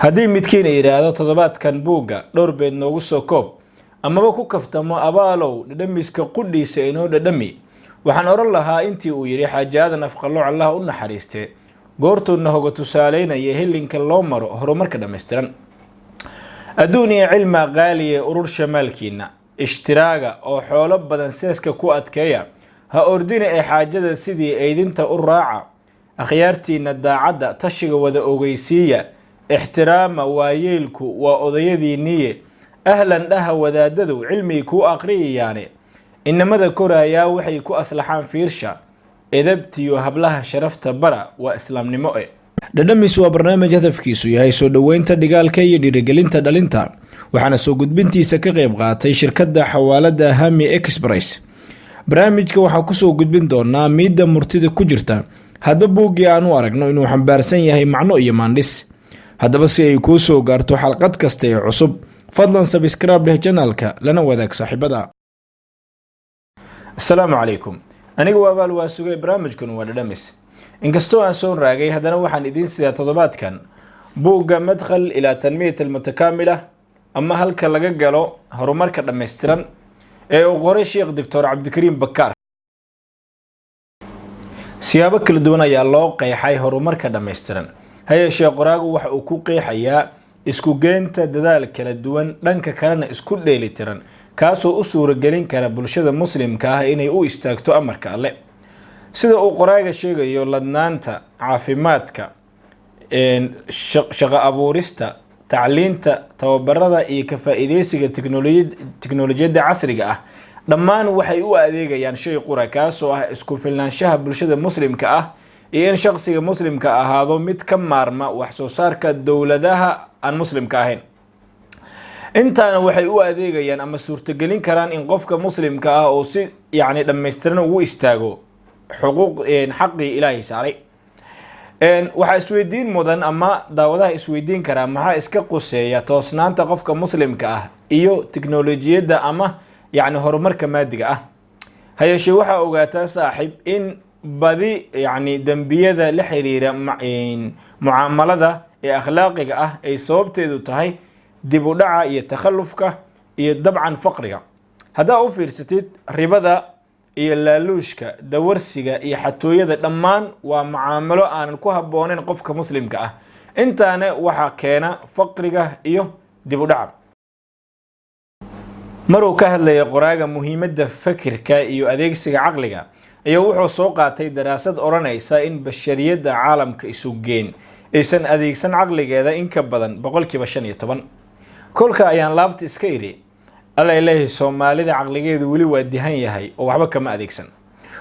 Haddii midkiina yidhaahdo toddobaadkan buugga dhowr beed noogu soo koob, amaba ku kaftamo abaalow dhadhamiska qudhiisa inoo dhadhami, waxaan odhan lahaa intii uu yidhi Xaaji Aadan Afqalooc, Allah u naxariiste, goortuuna hoga tusaaleynaya hilinka loo maro horumarka dhammaystiran. Adduun iyo cilmaa qaaliya, urur shamaalkiina ishtiraaga oo xoolo badan seeska ku adkeeya. Ha ordina ee xaajada sidii eydinta u raaca. Akhyaartiina daacadda tashiga wada ogeysiiya. Ixtiraama waayeelku, waa odayadiinniye. Ahlan dhaha wadaadadu, cilmigii kuu aqriyayaane. Inamada koraayaa waxay ku aslaxaan fiirsha. Edabtiyo hablaha sharafta bara, waa islaamnimo. E Dhadhamis waa barnaamij hadafkiisu yahay soo dhoweynta dhigaalka iyo dhiirigelinta dhalinta, waxaana soo gudbintiisa ka qayb qaatay shirkadda xawaalada Hami Express. Barnaamijka waxaa kusoo gudbin doonaa miidda murtida ku jirta hadba buuggii aan u aragno inuu xambaarsan yahay macno iyo maandhis. Haddaba, si ay kuu soo gaarto xalqad kasta ee cusub, fadlan subscribe dheh channelka, lana wadaag saaxiibada. Asalaamu calaykum. Aniga waa Abaal waa sugay, barnaamijkun waa Dhadhamis. Inkastoo aan soo raagay, haddana waxaan idiin sidaa toddobaadkan buugga Madkhal ilaa Tanmiyat Almutakaamila, ama halka laga galo horumarka dhammaystiran, ee uu qoray Sheekh Doctor Cabdikariim Bakaar. Siyaabo kala duwan ayaa loo qeexay horumarka dhammaystiran. Ha yeeshee, qoraagu waxa uu ku qeexayaa isku geynta dadaal kala duwan, dhanka kalena isku dheelitiran, kaasoo u suuragelin kara bulshada muslimka ah inay u istaagto amarka Alle. Sida uu qoraaga sheegayo, ladnaanta, caafimaadka, shaqo abuurista, tacliinta, tababarada iyo ka faa-iideysiga teknolojiyadda casriga ah, dhammaan waxay u adeegayaan shay qura, kaasoo ah isku filnaanshaha bulshada muslimka ah iyo in shaqsiga muslimka ahaado mid ka maarma wax soo saarka dowladaha aan muslimka ahayn. Intaana waxay u adeegayaan ama suurtagelin karaan in qofka muslimka ah oo si yacni dhammaystiran ugu istaago xuquuq xaqii Ilaahay saaray. Waxaa isweydiin mudan ama daawadaha isweydiin karaa, maxaa iska quseeya toosnaanta qofka muslimka ah iyo tiknolojiyadda ama yacni horumarka maadiga ah? Ha yeeshee, waxaa ogaataa, saaxiib, in badi yacni dembiyada la xiriira mucaamalada ee akhlaaqiga ah ay sababteedu tahay dib u dhaca iyo takhallufka iyo dabcan faqriga. Haddaa u fiirsatid, ribada iyo laaluushka, dawarsiga iyo xatooyada, dhammaan waa mucaamalo aanan ku habbooneyn qofka muslimka ah. Intaana waxaa keena faqriga iyo dib u dhaca. Maruu ka hadlaya qoraaga muhiimadda fakirka iyo adeegsiga caqliga, ayaa wuxuu soo qaatay daraasad odhanaysa in bashariyadda caalamka isu geen aysan adeegsan caqligeeda in ka badan 15%. Kolka ayaan laabta iska idhi, alla leeyahay, Soomaalida caqligeedu weli waa dihan yahay oo waxba kama adeegsan.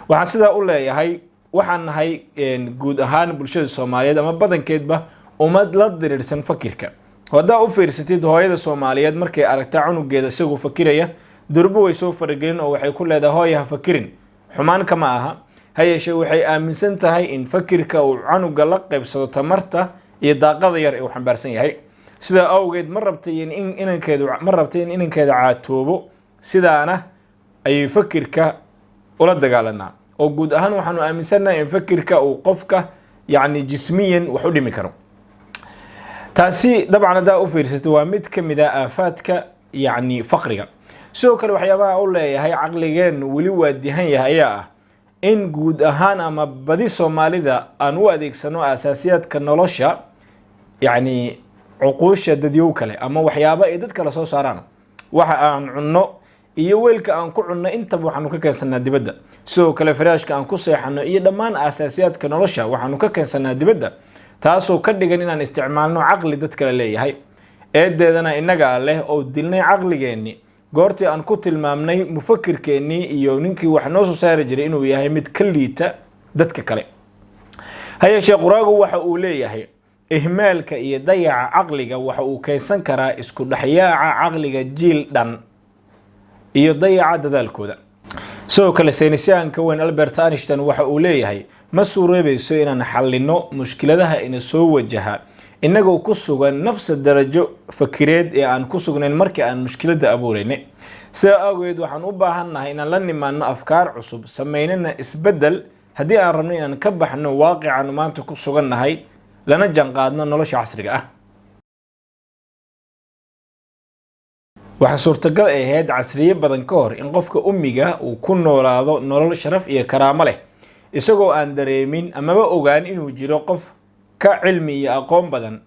Waxaan sidaa u leeyahay, waxaan nahay guud ahaan bulshada Soomaaliyeed ama badankeedba ummad la diriirsan fakirka. Haddaa u fiirsatid, hooyada Soomaaliyeed markay aragta cunugeeda isagoo fakiraya, durbo way soo faragelin oo waxay ku leedahay, "Hooya, ha fakirin." Xumaan kama aha, ha yeeshee waxay aaminsan tahay in fakirka uu canuga la qaybsado tamarta iyo daaqada yar ee uu xambaarsan yahay. Sidaa awgeed ma rabtay in inankeeda caatoobo. Sidaana ayay fakirka ula dagaalanaa, oo guud ahaan waxaanu aaminsannahay in fakirka uu qofka yacni jismiyan wax u dhimi karo. Taasi dabcan, haddaa u fiirsato, waa mid ka mid ah aafaadka yacni faqriga. Sidoo kale, waxyaabaha u leeyahay caqligeennu weli waa dihan yahay ayaa ah in guud ahaan ama badi Soomaalida aan u adeegsano asaasiyaadka nolosha yacni cuquusha dadyow kale ama waxyaabo ay dad kale soo saaraan. Waxa aan cunno iyo weelka aan ku cunno intaba waxaanu ka keensanaa dibadda. Sidoo kale, firaashka aan ku seexano iyo dhammaan asaasiyaadka nolosha waxaanu ka keensanaa dibadda, taasoo ka dhigan inaan isticmaalno caqli dad kale leeyahay. Eedeedana innagaa leh oo dilnay caqligeenni goortii aan ku tilmaamnay mufakirkeennii iyo ninkii wax noo soo saari jiray inuu yahay mid ka liita dadka kale. Ha yeeshee, qoraagu waxa uu leeyahay, ihmaalka iyo dayaca caqliga waxa uu keensan karaa isku dhexyaaca caqliga jiil dhan iyo dayaca dadaalkooda. Sidoo kale, saynisyahanka weyn Albert Einstein waxa uu leeyahay, ma suuroobayso inaan xallino mushkiladaha ina soo wajaha innagoo ku sugan nafsa darajo fakireed ee aan ku sugnayn markii aan mushkiladda abuuraynay. Sidaa awgeed, waxaan u baahannahay inaan la nimaano afkaar cusub, samaynana isbeddel, haddii aan rabno inaan ka baxno waaqicaanu maanta ku sugannahay, lana janqaadno nolosha casriga ah. Waxaa suurtagal ay ahayd casriye badan ka hor in qofka ummiga uu ku noolaado nolol sharaf iyo karaamo leh, isagoo aan dareemin amaba ogaan inuu jiro qof ka cilmi iyo aqoon badan,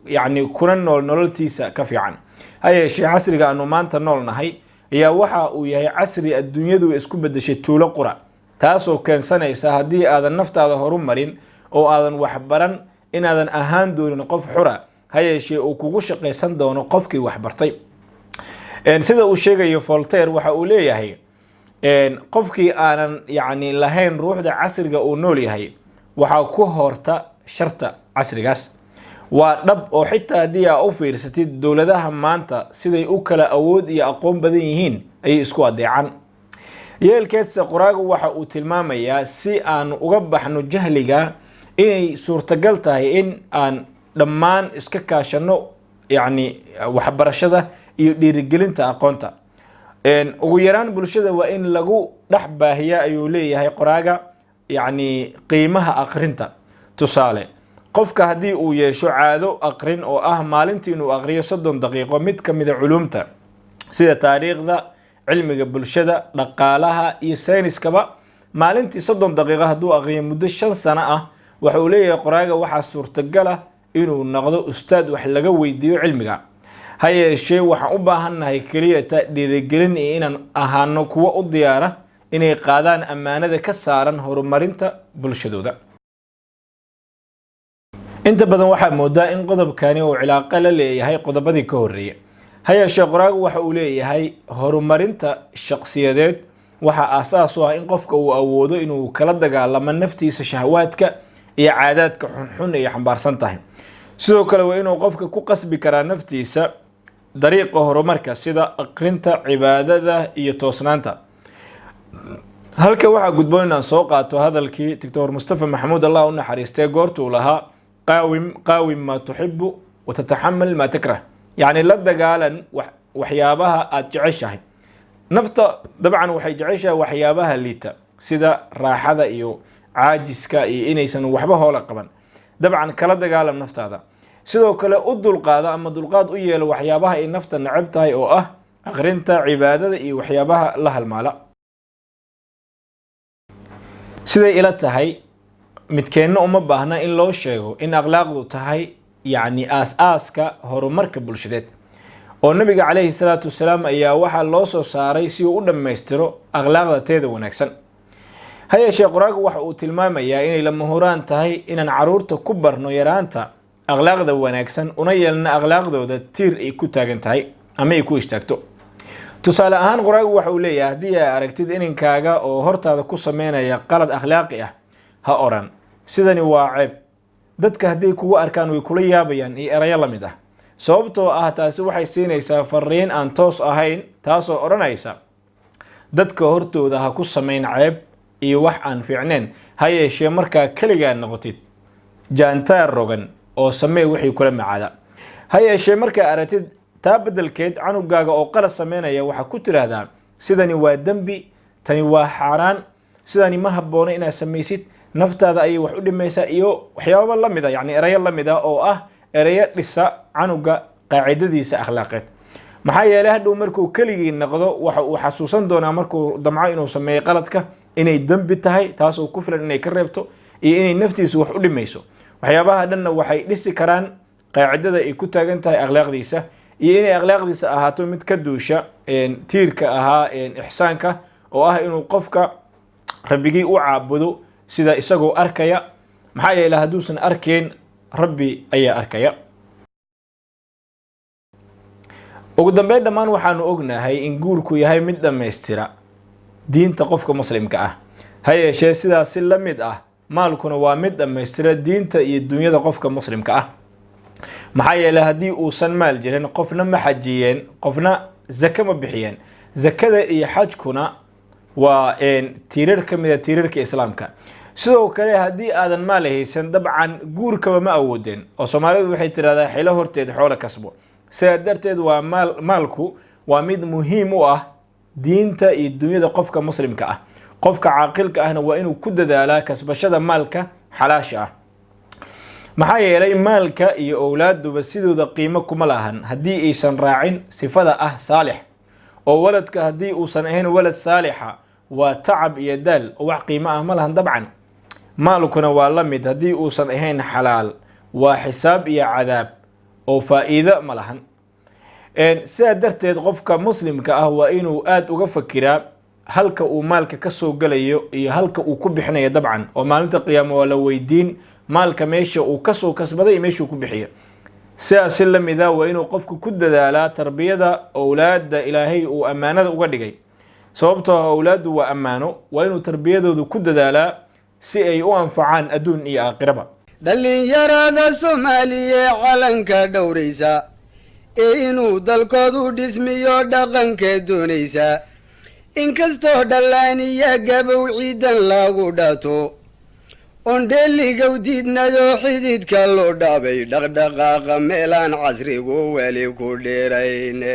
yacni kuna nool nololtiisa ka fiican. Ha yeeshee, casriga aanu maanta nool nahay ayaa waxa uu yahay casri adduunyadu isku bedeshay tuulo qura, taasoo keensanaysa haddii aadan naftaada horumarin oo aadan waxbaran inaadan ahaan doonin qof xura, ha yeeshee uu kugu shaqaysan doono qofkii waxbartay. Sida uu sheegayo Voltaire, waxa uu leeyahay qofkii aanan yacni lahayn ruuxda casriga uu nool yahay waxaa ku horta sharta casrigaas. Waa dhab oo xitaa haddii aa u fiirsatid dowladaha maanta siday u kala awood iyo aqoon badan yihiin ayay isku adeecan. Yeelkeedse, qoraagu waxa uu tilmaamayaa si aan uga baxno jahliga inay suurtagal tahay in aan dhammaan iska kaashano, yacni waxbarashada iyo dhiirigelinta aqoonta. Ugu yaraan bulshada waa in lagu dhex baahiya, ayuu leeyahay qoraaga, yacni qiimaha aqrinta. Tusaale, qofka haddii uu yeesho caado aqrin oo ah maalintii inuu aqriyo 30 daqiiqo mid ka mida culuumta sida taariikhda, cilmiga bulshada, dhaqaalaha iyo sayniskaba, maalintii 30 daqiiqo hadduu aqriyo muddo 5 sano ah, waxa uu leeyahay qoraaga waxaa suurtagal ah inuu noqdo ustaad wax laga weydiiyo cilmiga. Ha yeeshee, waxaan u baahannahay keliyata dhiirigelin iyo inaan ahaano kuwo u diyaara inay qaadaan ammaanada ka saaran horumarinta bulshadooda. Inta badan waxaa moodaa in qodobkani uu cilaaqo la leeyahay qodobadii ka horreeyay. Ha yeeshee, qoraagu waxa uu leeyahay horumarinta shaqsiyadeed waxaa aasaas u ah in qofka uu awoodo inuu kala dagaalamo naftiisa shahwaadka iyo caadaadka xunxun ay xambaarsan tahay. Sidoo kale waa inuu qofka ku qasbi karaa naftiisa dariiqa horumarka sida aqrinta, cibaadada iyo toosnaanta. Halka waxaa gudboon inaan soo qaato hadalkii Doctor Mustafa Maxamuud, Allah u naxariistee, goortuu lahaa: "قاوم قاوم ما تحب وتتحمل ما تكره." Yacni la dagaalan waxyaabaha aada jeceshahay. Nafta dabcan waxay jeceshahay waxyaabaha liita sida raaxada iyo caajiska iyo inaysan waxba hoola qaban. Dabcan kala dagaalam naftaada. Sidoo kale u dulqaada ama dulqaad u yeelo waxyaabaha ay nafta necab tahay oo ah aqrinta, cibaadada iyo waxyaabaha la halmaala. Siday ila tahay, midkeenna uma baahna in loo sheego in akhlaaqdu tahay yacni aas-aaska horumarka bulshadeed, oo Nabiga calayhi salaatu wasalaam ayaa waxaa loo soo saaray si uu u dhammaystiro akhlaaqda teeda wanaagsan. Ha yeeshee, qoraagu waxa uu tilmaamayaa inay lama huraan tahay inaan caruurta ku barno yaraanta akhlaaqda wanaagsan, una yeelna akhlaaqdooda tiir ay ku taagan tahay ama ay ku istaagto. Tusaale ahaan, qoraagu waxa uu leeyahay haddii ay aragtid ininkaaga oo hortaada ku sameynaya qalad akhlaaqi ah, ha oran "Sidani waa ceeb, dadka hadday kugu arkaan way kula yaabayaan" iyo erayo la mid ah, sababtoo ah taasi waxay siinaysaa fariin aan toos ahayn, taasoo odhanaysa dadka hortooda ha ku samayn ceeb iyo wax aan fiicnayn, ha yeeshee markaa keligaa noqotid jaantaar rogan oo samee wixii kula macaada. Ha yeeshee, markaa aragtid taa beddelkeed canugaaga oo qalad sameynaya, waxaa ku tiraahdaa: "Sidani waa dembi, tani waa xaaraan, sidani ma habboona inaad samaysid, naftaada ayay wax u dhimaysaa" iyo waxyaaba la mid a, yacni erayo la mid ah oo ah erayo dhisa canuga qaacidadiisa akhlaaqeed. Maxaa yeelay, hadhow markuu keligii noqdo waxa uu xasuusan doonaa markuu damco inuu sameeyo qaladka inay dembi tahay, taasoo ku filan inay ka reebto iyo inay naftiisa wax u dhimayso. Waxyaabaha dhanna waxay dhisi karaan qaacidada ay ku taagan tahay akhlaaqdiisa iyo inay akhlaaqdiisa ahaato mid ka duusha tiirka ahaa ixsaanka, oo ah inuu qofka Rabbigii u caabudo sida isagoo arkaya, maxaa yeelay hadduusan arkayn, Rabbi ayaa arkaya. Ugu dambeyn, dhammaan waxaanu ognahay in guurku yahay mid dhammaystira diinta qofka Muslimka ah. Ha yeeshee, sidaas si la mid ah maalkuna waa mid dhammaystira diinta iyo dunyada qofka Muslimka ah. Maxaa yeelay, haddii uusan maal jirin, qofna ma xajiyeen, qofna zake ma bixiyeen. Zakada iyo xajkuna waa tiirar ka mid a tiirarka Islaamka. Sidoo kale, haddii aadan maal haysan, dabcan guurkaba ma awoodeen, oo Soomaalidu waxay tidhahdaa "Xilo horteed xoolo kasbo." Sidaa darteed waa maal, maalku waa mid muhiim u ah diinta iyo dunyada qofka Muslimka ah. Qofka caaqilka ahna waa inuu ku dadaalaa kasbashada maalka xalaasha ah. Maxaa yeelay, maalka iyo owlaaduba sidooda qiimo kuma lahan haddii aysan raacin sifada ah saalix. Oo waladka haddii uusan ahayn walad saalixa, waa tacab iyo daal oo wax qiimo ah ma lahan. Dabcan maalkuna waa la mid, haddii uusan ahayn xalaal waa xisaab iyo cadaab oo faa-iido ma lahan. Sidaa darteed, qofka muslimka ah waa inuu aada uga fakiraa halka uu maalka ka soo gelayo iyo halka uu ku bixinayo. Dabcan oo maalinta qiyaama waa la weydiin maalka meesha uu kasoo kasbaday iyo meeshuu ku bixiyo. Sidaas si lamida waa inuu qofku ku dadaalaa tarbiyada owlaadda Ilaahay uu ammaanada uga dhigay, sababtoo ah owlaaddu waa ammaano. Waa inuu tarbiyadoodu ku dadaalaa si ay u anfacaan adduun iyo aakhiraba. Dhallinyarada Soomaaliya calanka dhowraysa ee inuu dalkoodu dhismiyo dhaqanka doonaysa, inkastoo dhallaaniya gabow ciidan lagu dhato ondheeligow diidnayoo xididka loo dhaabay dhaqdhaqaaqa meelaan casrigu weli ku dhirayne.